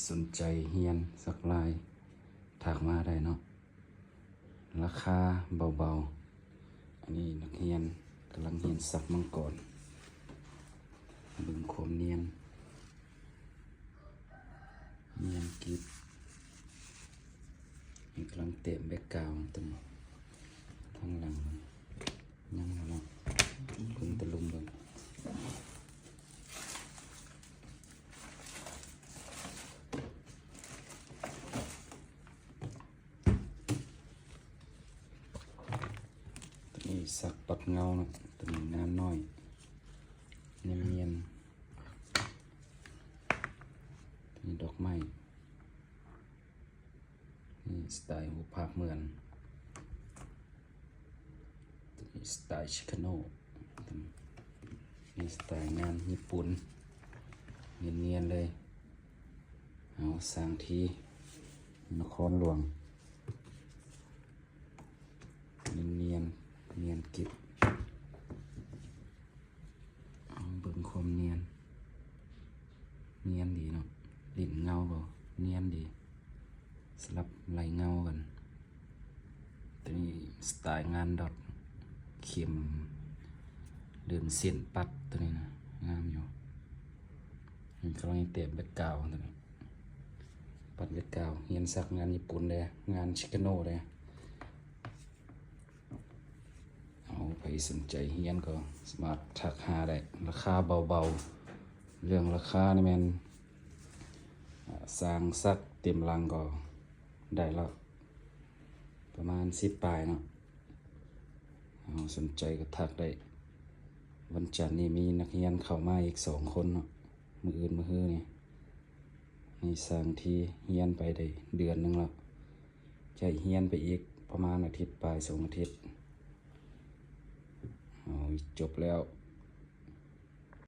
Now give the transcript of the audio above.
ສົນໃຈຮຽນສັກລາຍ ທັກມາໄດ້ເນາະ ລາຄາເບົາໆ. ອັນນີ້ນັກຮຽນກຳລັງຮຽນສັກມັງກອນ ເບິ່ງຄວາມນຽນ ນຽນກິບ ນີ້ກຳລັງແຕ້ມແບັກກຣາວຕົວນີ້ ທາງຫຼັງ ຍັງບໍ່ເນາະ ເບິ່ງຕະລຸມເບິ່ງ ຕົວນີ້ສັກປັດເງົາເນາະ ຕົວນີ້ງານນ້ອຍ ນຽນໆ ຕົວນີ້ດອກໄມ້ ນີ້ສະໄຕຮູບພາບເໝືອນ ສະໄຕຊິຄາໂນ ນີ້ສະໄຕງານຍີ່ປຸ່ນ ນຽນໆເລີຍ. ເອົາ ຊ່າງທີ່ນະຄອນຫຼວງ ນຽນໆ ນຽນກິບ. ເບິ່ງຄວາມນຽນ ນຽນດີເນາະ ຫຼິ້ນເງົາບໍ່ ນຽນດີ ສະຫຼັບໄລ່ເງົາກັນ. ຕົວນີ້ສະໄຕງານດອດ ເຂັມເລື່ອນເສັ້ນປັດ ຕົວນີ້ນະ ງາມຢູ່. ນີ້ກຳລັງແຕ້ມແບັກກຣາວ ຕົວນີ້ປັດແບັກກຣາວ. ຮຽນສັກງານຍີ່ປຸ່ນເດ້ ງານຊິຄາໂນເດ້. ເອົາ ໃຜສົນໃຈຮຽນກໍສາມາດທັກຫາໄດ້ ລາຄາເບົາໆ. ເລື່ອງລາຄານີ້ແມ່ນ ອາ ຊ່າງສັກເຕັມຫຼັງກໍໄດ້ລະ ປະມານສິບປາຍເນາະ. ເອົາ ສົນໃຈກໍທັກໄດ້. ວັນຈັນນີ້ມີນັກຮຽນເຂົ້າມາອີກສອງຄົນເນາະ ມື້ອື່ນມື້ຮືນີ້. ໃນຊ່າງທີ່ຮຽນໄປໄດ້ເດືອນໜຶ່ງແລ້ວ ຈະໃຫ້ຮຽນໄປອີກປະມານອາທິດປາຍ ສອງອາທິດ. ເອົາ ຈົບແລ້ວ